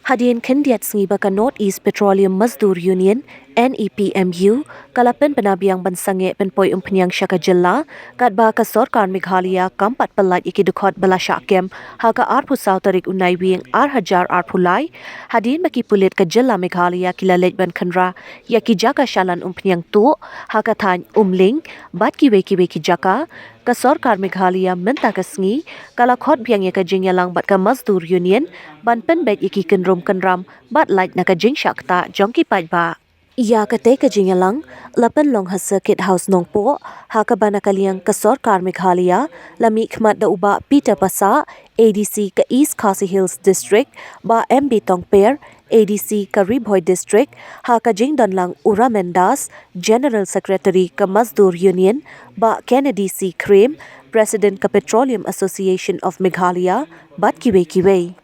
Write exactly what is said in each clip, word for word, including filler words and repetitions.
Hadien khyndiat sngi ba ka North East Petroleum Mazdoor Union, N E P M U, ka la pynbna biang ban sangeh pynpoi umphniang sha ka jylla, katba ka sorkar Meghalaya kam pat pyllait ïa ki dkhot ba la shah kem ha ka arphew saw tarik u Naiwieng ar hajar arphew lai, hadien ba ki pulit ka jylla Meghalaya ki la leit ban khynra ïa ki jaka shalan umphniang tuh ha ka thaiñ Umling bad kiwei kiwei ki jaka, ka sorkar Meghalaya mynta ka sngi ka la khot biang ïa ka jingïalang bad ka Mazdoor Union ban pynbeit ïa ki kynrum kynram bad lait na ka jingshah ktah jong ki paidbah. Ïa katei ka jingïalang la pynlong ha Circuit House Nongpoh, ha kaba na ka liang ka sorkar Meghalaya la mihkhmat da u Bah Peter Passah, A D C ka East Khasi Hills District, Bah M B Tongper, A D C ka Ri Bhoi District, ha ka jingdon lang u Ramen Das, General Secretary ka Mazdoor Union, Bah Kennedy C Khrem, President ka Petroleum Association of Meghalaya, bad kiwei kiwei.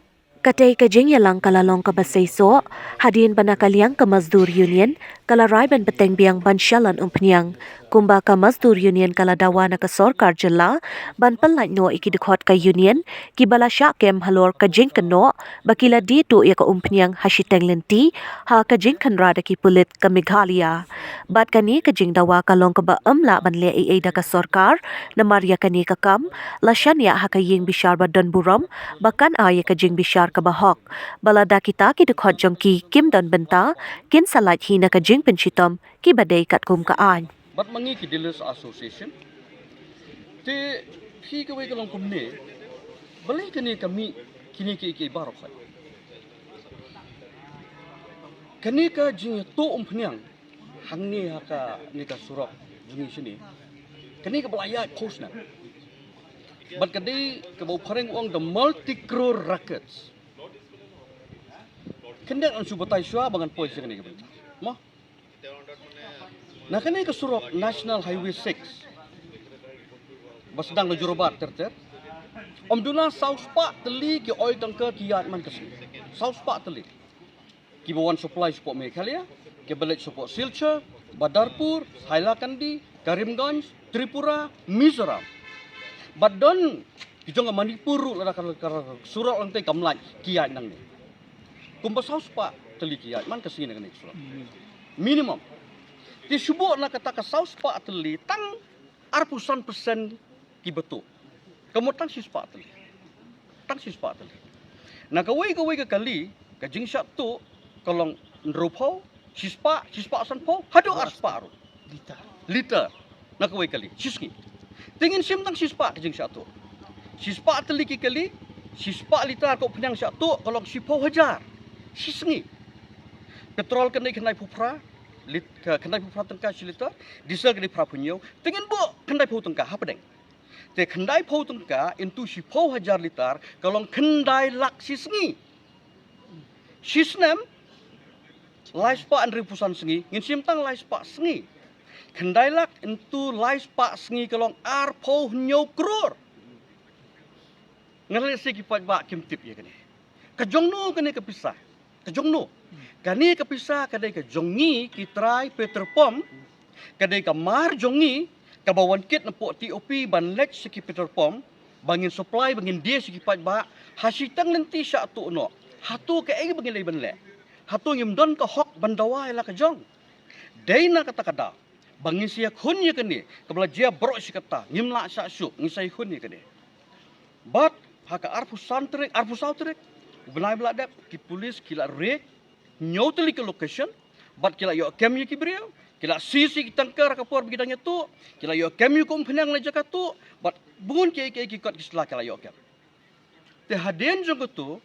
Katei ka jingïalang ka la long kaba seisoh, hadien ba na ka liang ka Mazdoor Union ka la rai ban bteng biang ban shalan umphniang. Kumba ka Mazdoor Union ka la dawa na ka sorkar jylla ban pyllait noh ïa ki dkhot ka Union kiba la shah kem halor ka jingkynnoh ba ki la die tuh ïa ka umphniang ha shiteng lynti ha ka jingkhynra da ki pulit ka Meghalaya. Bad kane ka jingdawa ka long kaba ym lah ban leh ei ei da ka sorkar, namar ïa kane ka kam la shaniah ha ka ïing bishar ba don burom ba kan ai ïa ka jingbishar kaba hok. Ba lada kita ki dkhot jong ki kim don bynta, kin sa lait hi na ka jingpynshitom kiba dei katkum ka aiñ. Bad ma ngi ki Dealers Association, te phi kawei ka long kumne, balei kane ka mih kine kiei kiei baroh khoit. Kane ka jingïatoh umphniang hangne ha kane ka surok jong ngi shane, kane kaba la ïaid phew snem. Bad ka dei kaba u phareng u ong the multi crore rackets. Khyndiat ngan shu batai shuwa ba ngan poi sha kane ka bynta. Mo? Na kane ka surok National Highway six ba sdang na Jorabat ter ter, ym duna saw spah tylli ki oil tanker ki ïaid man ka sngi. Saw spah tylli. Kiba wan supply shapoh Meghalaya, kiba leit shapoh Silchar, Badarpur, Hailakandi, Karimganj, Tripura, Mizoram. Bad don ki jong ka Manipur ruh, lada ka, ka surok lynti kam lait, ki ïaid nangne. Kumba saw spah tylli ki ïaid man ka sngi na kane ka surok. Minimum. Te shu buh na kata ka saw spah tylli, tang arphew san percent kiba tuh. Ka mut tang shispah tylli. Tang shispah tylli. Na kawei kawei ka kali, ka jingshah tuh ka long hynriewphew, shispah, shispah sanphew haduh arspah ruh. Liter. Liter. Na kawei kali shisngi. Te ngin shim tang shispah ka jingshah tuh. Shispah tylli ki kali, shispah liter ka umphniang shah tuh ka long shiphew hajar shisngi. Petrol ka dei khyndaiphew phra, lit-, ka khyndaiphew phra tyngka shi liter, diesel ka dei phraphew hynñiew. Te ngin buh khyndaiphew tyngka hapdeng. Te khyndaiphew tyngka into shiphew hajar liter ka long khyndai lak shisngi. Shisnem, lai spah hynriewphew san sngi, ngin shim tang lai spah sngi. Khyndai lak into lai spah sngi ka long arphew hynñiew klur. Nga lehse ki paidbah kim tip ïa kane. Ka jong no kane ka pisa? Ka jong no? Kane ka pisa ka dei ka jong ngi ki trai petrol pump, ka dei ka mar jong ngi kaba wan kit napoh T O P ban leit sha ki petrol pump, ba ngin supply, ba ngin die sha ki paidbah, ha shiteng lynti shah tuh noh. Hato kaei ba ngin leit ban leh? Hato ngim don ka hok ban dawa ïa la ka jong? Dei na kata ka daw ba ngin sa ïakhun ïa kane, kaba la jia baroh shi katta, ngim lah shah shuh, ngin sa ïakhun ïa kane. Bad ha ka arphew san tarik, arphew saw tarik u bnai ba la dep, ki pulit ki la raid hynñiew tylli ki location, bad ki la ïoh kem ïa ki briew, ki la seize ïa ki tanker ha ka por ba ki dang ïatuh, ki la ïoh kem ïa ka umphniang na jaka tuh, bad bun kiei kiei ki kot ki sla ki la ïoh kem. Te hadien jong kato,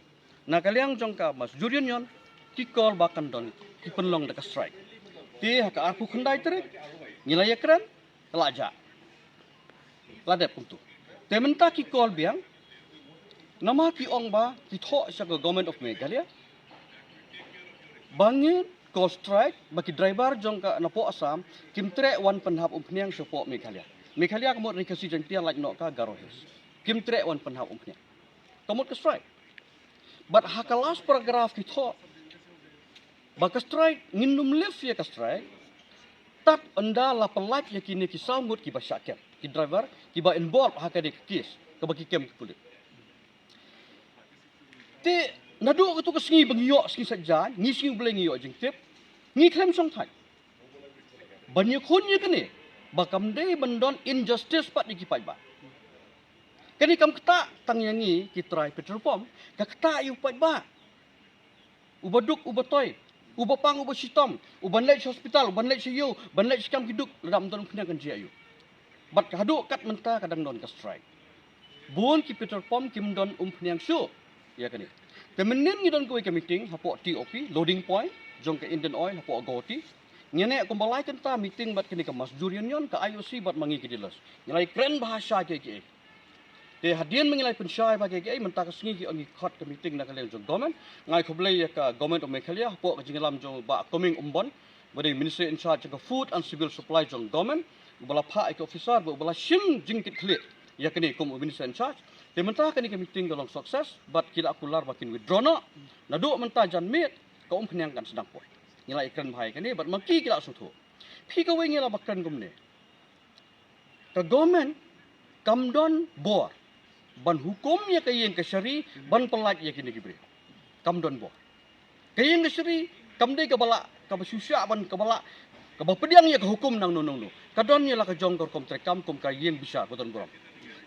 na ka liang jong ka Mazdoor Union, ki call ba kan don, ki pynlong da ka strike. Te ha ka arphew khyndai tarik, ngi la ïakren, ka la jah. La dep kumto. Te mynta ki call biang, namar ki ong ba ki thoh sha ka Government of Meghalaya ba ngin call strike, ba ki driver jong ka napoh Assam kim treh wan pynhap umphniang shapoh Meghalaya. Meghalaya ka mut Ri Khasi Jaiñtia, lait noh ka Garo Hills. Kim treh wan pynhap umphniang. Ka mut ka strike. Bad ha ka last paragraph ki thoh ba ka strike, ngin ym lift ïa ka strike tad ynda la pyllait ïa kine ki saw ngut kiba shah kem, ki driver kiba involve ha kane ka case kaba ki kem ki pulit. Te naduh katu ka sngi ba ngi ïoh sngi Saitjaiñ, ngi sngi U Blei ngi ïoh jingtip, ngi khlem shong thait ban ïakhun ïa kane, ba kam dei ban don injustice pat ïa ki paidbah. Kane kam ktah tang ïa ngi ki trai petrol pump, ka ktah ïa u paidbah, uba duk uba toi, uba pang uba shitom, uban leit sha hospital, uban leit sha ïew, uban leit sha kam ki duk, lada ym don umphniang kan jia ïa u. Bad ka haduh kat mynta ka dang don ka strike. Bun ki petrol pump kim don umphniang shuh ïa kane. Te mynnin ngi don kawei ka meeting hapoh T O P, loading point jong ka Indian Oil hapoh Guwahati. Ngi neh kumba lai kynta meeting bad kane ka Mazdoor Union, ka I O C bad ma ngi ki dealers. Ngi la ïakren bha shai kiei kiei. Te hadien ba ngi la pynshai bha kiei kiei, mynta ka sngi ki ong ngi khot ka meeting na ka liang jong government. Nga ai khublei ïa ka Government of Meghalaya hapoh ka jingïalam jong Bah Coming Ymbon, ba dei Minister in charge jong ka Food and Civil Supply jong government, uba la phah ïa ki officer bad uba la shim jingkitkhlieh ïa kane kum u Minister in charge. Te mynta kane ka meeting ka long success bad ki la kular ba kin withdraw noh. Naduh mynta janmiet ka umphniang kan sdang poi. Ngi la ïakren bha ïa kane bad ma ki ki la sngewthuh. Phi kawei ngi la ba kren kumne. Ka government kam don bor ban hukum ïa ka ïing kashari ban pyllait ïa kine ki briew. Kam don bor. Ka ïing kashari kam dei kaba lah, kaba shu shah ban, kaba lah, kaba pdiang ïa ka hukum nangno nangno. Ka don ïa la ka jong ka rukom treikam kum ka ïing bishar ba don burom.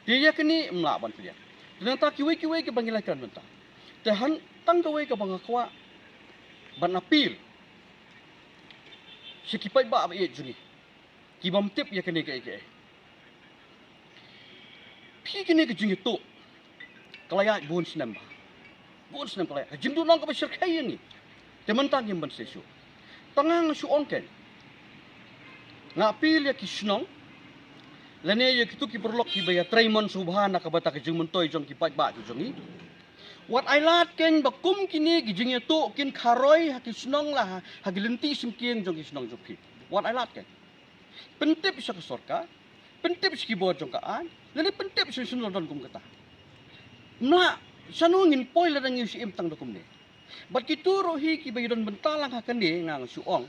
Te ïa kine ym lah ban pdiang. Te nangta kiwei kiwei kiba ngi la kren mynta. Te hynrei tang kawei kaba nga kwah ban appeal sha ki paidbah ba ïeit jong ngi, ki bym tip ïa kane kaei kaei. Phi, kane ka jingïathuh ka la ïaid bun snem bha. Bun snem ka la ïaid. Ka jingduhnong kaba shyrkhei ïa ngi. Te mynta ngim banse shuh. Tang nga shu ong kein, nga appeal ïa ki shnong lane ïa kitu ki paralok kiba ïatrei mon sngewbha na ka bynta ka jingmyntoi jong ki paidbah ki jong ngi. Wat ai lad kein ba kum kine ki jingïathuh kin kharoi ha ki shnong la ha, ha ki lynti shimkieng jong ki shnong jong phi. Wat ai lad kein. Pyntip sha ka sorkar, pyntip sha ki bor jong ka aiñ, lane pyntip sha shano don kum kata. Ym lah, shano ngin poi lada ngi shu im tang da kumne. Bad kitu ruh hi kiba ïadon bynta lang ha kane nga, nga shu ong,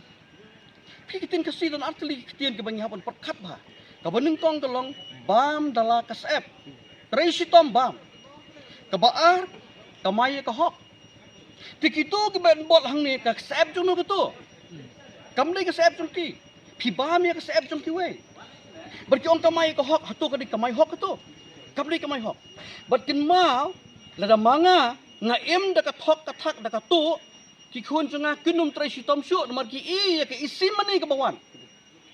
phi, ki ktien Khasi don artylli ki ktien kiba ngi hap ban pyrkhat bha. Kaba nyngkong ka long bam da la ka syep. Trei shitom bam. Kaba ar, kamai ïa ka hok. Te kitu kiba bud hangne ka syep jong no katu? Kam dei ka syep jong ki. Phi bam ïa ka syep jong kiwei. Bad ki ong kamai ïa ka hok, hato ka dei kamai hok katu? Kam dei kamai hok. Bad kynmaw, lada ma nga, nga im da ka thok ka thak da katu, ki khun jong nga kin ym trei shitom shuh namar ki ïohi ïa ka isi mane kaba wan.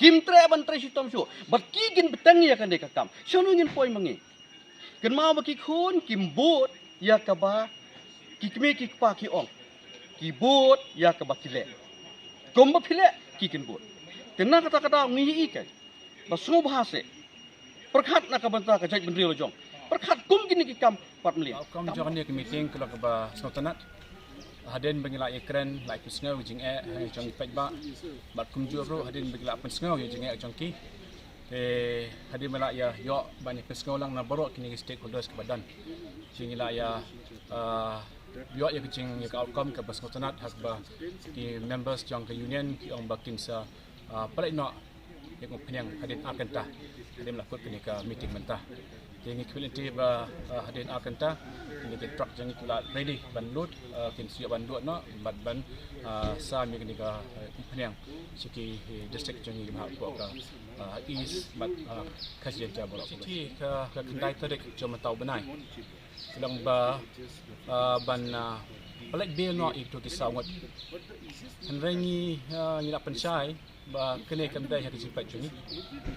Kim treh ban trei shitom shuh. Bad ki kin bteng ïa kane ka kam. Shano ngin poi ma ngi? Kynmaw ba ki khun kim bud ïa kaba ki kmie ki kpa ki ong. Ki bud ïa kaba ki leh. Kumba phi leh ki kin bud. Te na kata ka daw ngi ïohi kein ba sngewbha seh pyrkhat na ka bynta ka jaitbynriew la jong. Pyrkhat kum kine ki kam pat mlien. Ka outcome jong kane ka meeting ka long kaba sngewtynnat. Hadien ba ngi la ïakren, la ïapynsngew ïa ka jingeh jong ki paidbah, bad kumjuh ruh hadien ba ngi la pynsngew ïa ka jingeh jong ki, te hadien ba la ïa ïoh ban ïapynsngew lang na baroh kine ki stakeholders kiba don, te ngi la ïa, ah, ïoh ïa ka jing, ïa ka outcome kaba sngewtynnat, ha kaba ki members jong ka union ki ong ba kin sa, ah, pynlait noh ïa ka umphniang hadien ar kynta. Hadien ba la kut kane ka meeting mynta, te ngi khmih lynti ba, ah, hadien ar kynta kine ki truck jong ngi ki la ready ban load, ah, kin sa ïoh ban load noh bad ban, ah, sam ïa kane ka, ah, umphniang sha ki, eh, district jong ngi hapoh ka, ah, East bad, ah, Khasi Jaiñtia baroh. Ka, ka khyndai tarik jong mynta u bnai ka long ba, ah, ban, ah, pynlait bail noh ïa kito ki saw ngut. Hynrei ngi, ah, ngi la pynshai ba kane kam dei ha ka jingpynlait jong ngi,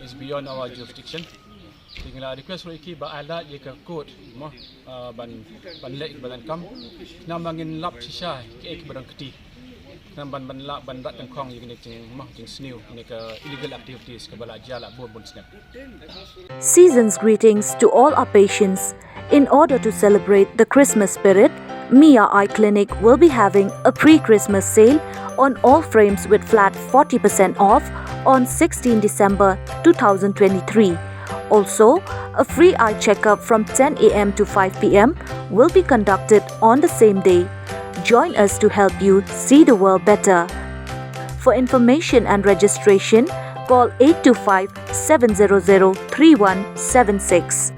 is beyond our jurisdiction. Te ngi la request ruh ïa ki ba ai lad ïa ka court mo, ah, ban, ban leh ïa ka bynta kam, khnang ba ngin lap shisha kiei kiba dang kti, khnang ban, ban lap ban rat nyngkong ïa kane ka jing mo, jingsniew kane ka illegal activities kaba la jia la bun bun snem. Season's greetings to all our patients. In order to celebrate the Christmas spirit, Mia Eye Clinic will be having a pre-Christmas sale on all frames with flat forty percent off on sixteen December two thousand twenty-three. Also, a free eye checkup from ten A M to five P M will be conducted on the same day. Join us to help you see the world better. For information and registration, call eight two five, seven zero zero, three one seven six.